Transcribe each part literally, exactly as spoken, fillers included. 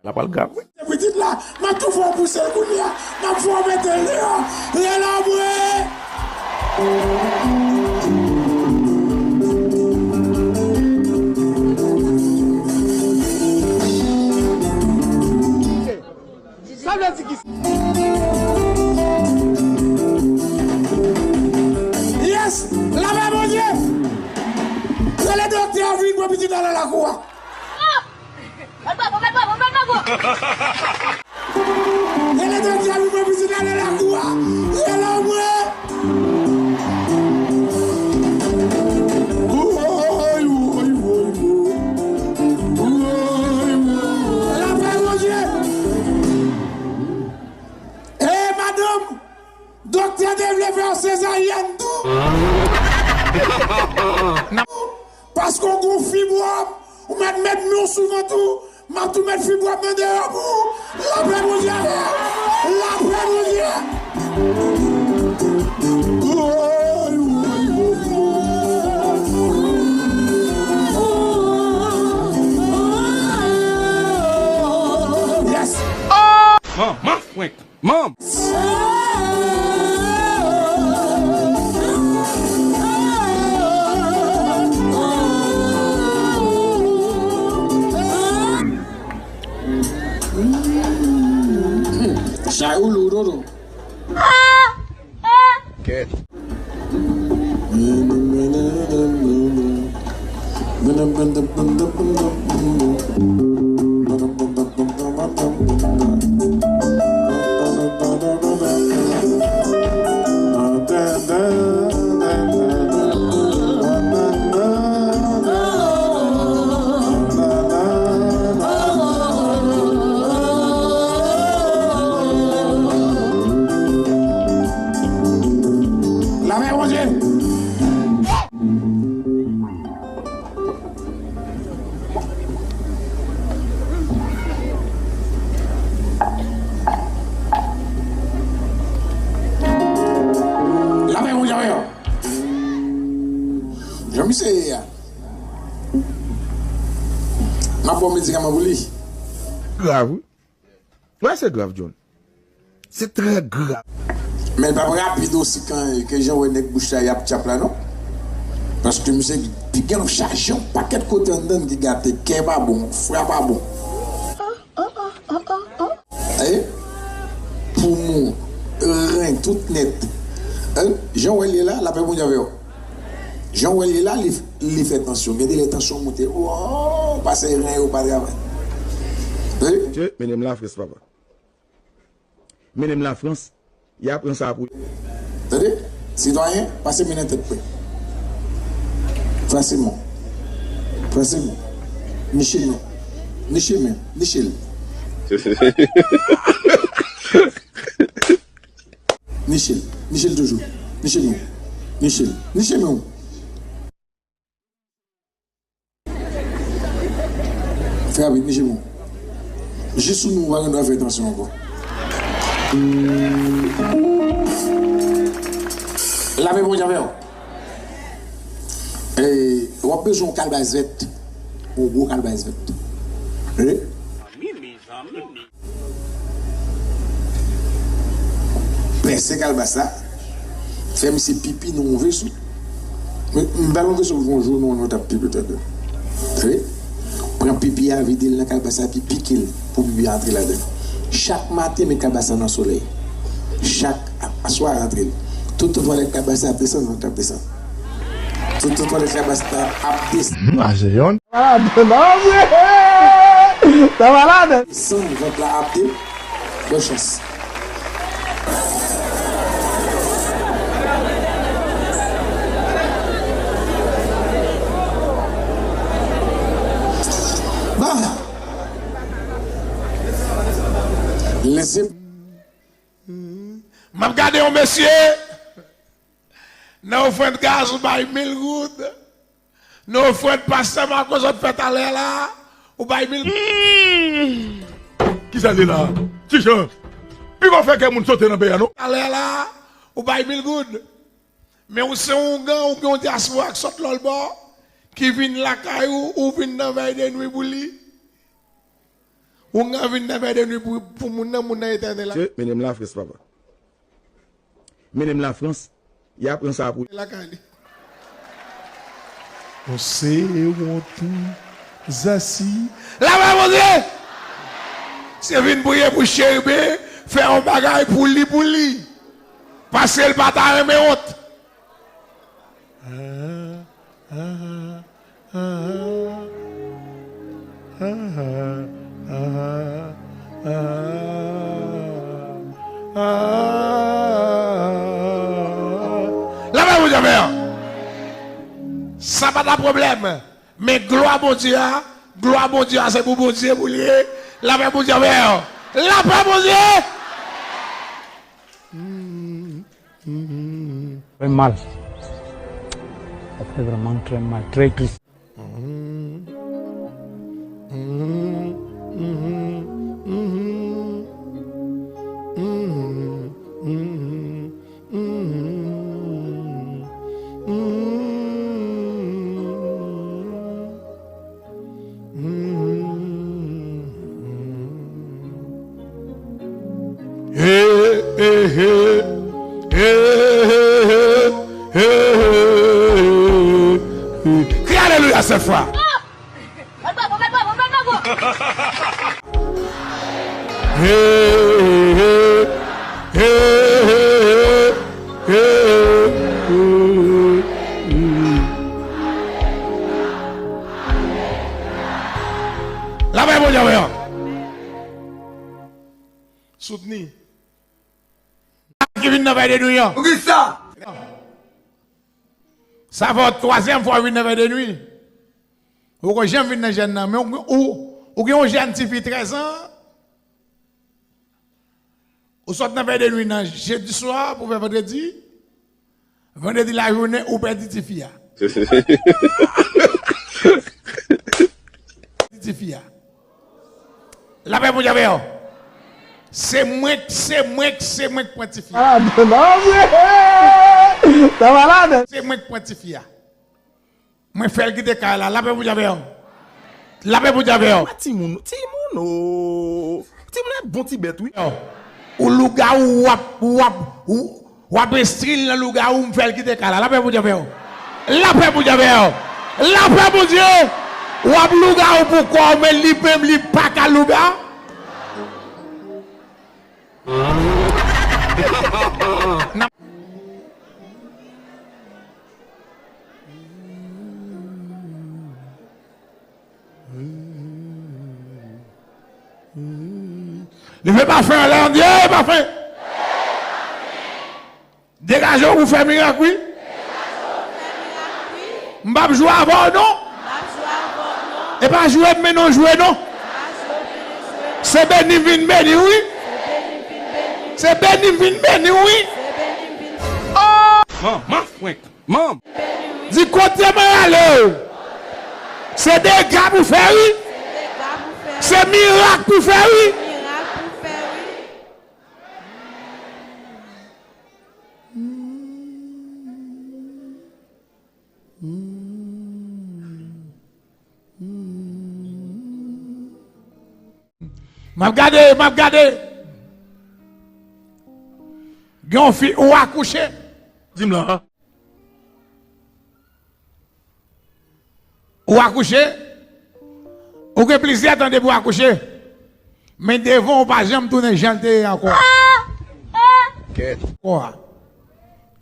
La pral grav, wi. Pitit la, m ap tou fè w pouse l kounye a, m ap fè w mete l deyò. Rele anmwe! Sa vle di ki Yes! Lapè Bondye! Rele doktè a vin pran pitit la nan lakou a. Mèt Bravo, Mèt Bravo, Mèt Bravo! Rele doktè a vin pran pitit la nan lakou a. Rele anmwe! Woy, woy, woy, woy. Woy, woy. Lapè Bondye! E madanm, doktè te vle fè w sezaryèn tou. Paske w gon fibwòm, ou mèt met men w sou vant ou, m ap tou met fibwòm nan deyò pou ou. Lapè Bondye avè w. Lapè Bondye. Yes. Manman frenk. Manm! Chay ou lou, Dodo. Kèt. Lapè Bondye! Lapè Bondye avè w. Jan misye ye a. M ap ba w medikaman pou li. Grav, wi. Wè, se grav, John. Se trè grav. Men l p ap rapid osi kan, ke jan w wè nèg bouch la y ap tchap la, non. Paske misye pi gen yon chaje yon pakèt kote anndan ki gate, kè pa bon, fra pa bon. E? Poumon, ren, tout nèt. E? Jan w wè l ye la, lapè Bondye avè w. Jan w wè l ye la, li, li fè tansyon. Gen de lè tansyon monte, wòw, pase ren yo pa travay. E? Mesye, mennen m Lafrans, papa. Mennen m Lafrans, y a pran sa pou. Tande, sitwayen, pase men nan tèt mwen. Pase men. Pase men. Niche l non. Niche men. Niche l. Niche l. Niche l toujou. Niche men. Niche l. Niche men. Fè rapid, niche men. Jis ou nou pa gen dwa fè tansyon ankò. Lapè Bondye avè w. E, w ap bezwen yon kalbas vèt. Yon gwo kalbas vèt. E? Pèse kalbas la, fè misye pipi nan yon veso. Men, m ba nou veso pou yon jou, nou, nou t ap pipi tande. Tande? Pran pipi a, vide l nan kalbas la, epi pike l pou pipi a antre ladan l. Chak maten, met kalbas la nan solèy. Chak a-, aswè, rantre l. Tout, tout twalèt kalbas la ap desann, ap desann. Tout, tout twalèt kalbas la ap desann. Mache yon. Malad, non, vre. Sa malad. San vant la ap de. Bòn chans. Bah. Lese. M ap gade yon mesye nan ofrann gaz ou bay mil goud. Nan ofrann pastè Marco sot fè talè la, ou bay mil. Kisa l ye la? Ti Jan, pi pa fè kè moun sote nan peyi a non. Talè la, ou bay mil goud. Men ou se yon ougan, ou gen yon dyaspora k sot lòlbò, ki vin lakay ou, ou vin nan vèy de nwi pou li. Oungan vin nan vè de nwi pou, pou moun nan, moun nan etènèl la. Mennen m Lafrans, papa. Mennen m Lafrans. Y a pran sa pou lakay li. On se wontou zasi. Lapè Bondye! Se vin priye pou Cheriben, fè yon bagay pou li, pou li. Paske l pa ta renmen wont. Lapè Bondye avè w. Sa pa ta pwoblèm. Men glwa Bondye a, glwa Bondye a se pou Bondye pou li ye. Lapè Bondye avè w. Lapè Bondye! Très mal. Ça fait vraiment très mal, très triste. Kri alelouya sèt fwa. Lapè Bondye avè w. Soutni. Ki vin nan vè de nwi an. Poukisa? Sa fè twazyèm fwa w vin nan vè de nwi. Ou poko janm vin nan jèn nan, men ou, ou, ou gen yon jèn tifi trèz an. Ou sot nan vè de nwi nan jedi swa pou fè vandredi. Vandredi lajounen, ou pèdi tifi a. Tifi a. Lapè Bondye avè w. Se mwen, se mwen, se mwen k pran tifi a. Malad, non, vre. Sa malad. Se mwen k pran tifi a. Mwen fè l kite kay la. Lapè Bondye avè w. Lapè Bondye avè w. Timoun, timoun, o. Timoun e bon ti bèt, wi. Ou lougawou, w ap, w ap, w ap enstri l nan lougawou, m fè l kite kay la. Lapè Bondye avè w. Lapè Bondye avè w. Lapè Bondye. W ap lougawou pou kò w, men li menm, li pa ka lougawou. Leve pafen anlè, Bondye, pafen. Degaje w pou fè mirak, wi. M p ap jwe avè w, non. E pa jwe m mennen w jwe, non. Se beni m vin beni w, wi. Se beni m vin beni w, wi. Manman frenk. Manm. Di kote mwen ale. Se dega pou fè, wi. Se mirak pou fè, wi. M ap gade, m ap gade. Gen yon fi ou akouche. Di m la. Ou akouche. Ou gen plizyè tan depi w akouche. Men devan w pa janm tounen jan l te ye ankò. Kèt.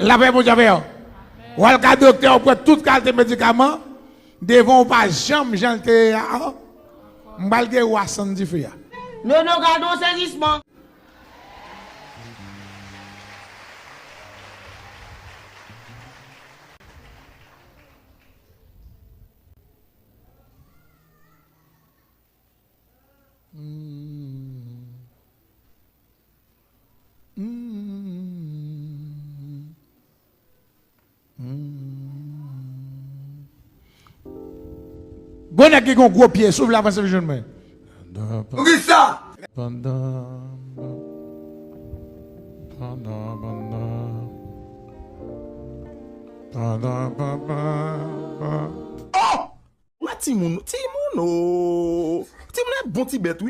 Lapè Bondye avè w. W al ka doktè, w pran tout kalite medikaman. Devan w pa janm jan l te ye a. M pral gen w a sann dife a. Nono, gade yon sezisman. Gwo nèg ki gon gwo pye, souf la, avanse vin jwenn mwen. Poukisa? Oh! Wè timoun, timoun, o. Timoun e bon ti bèt, wi.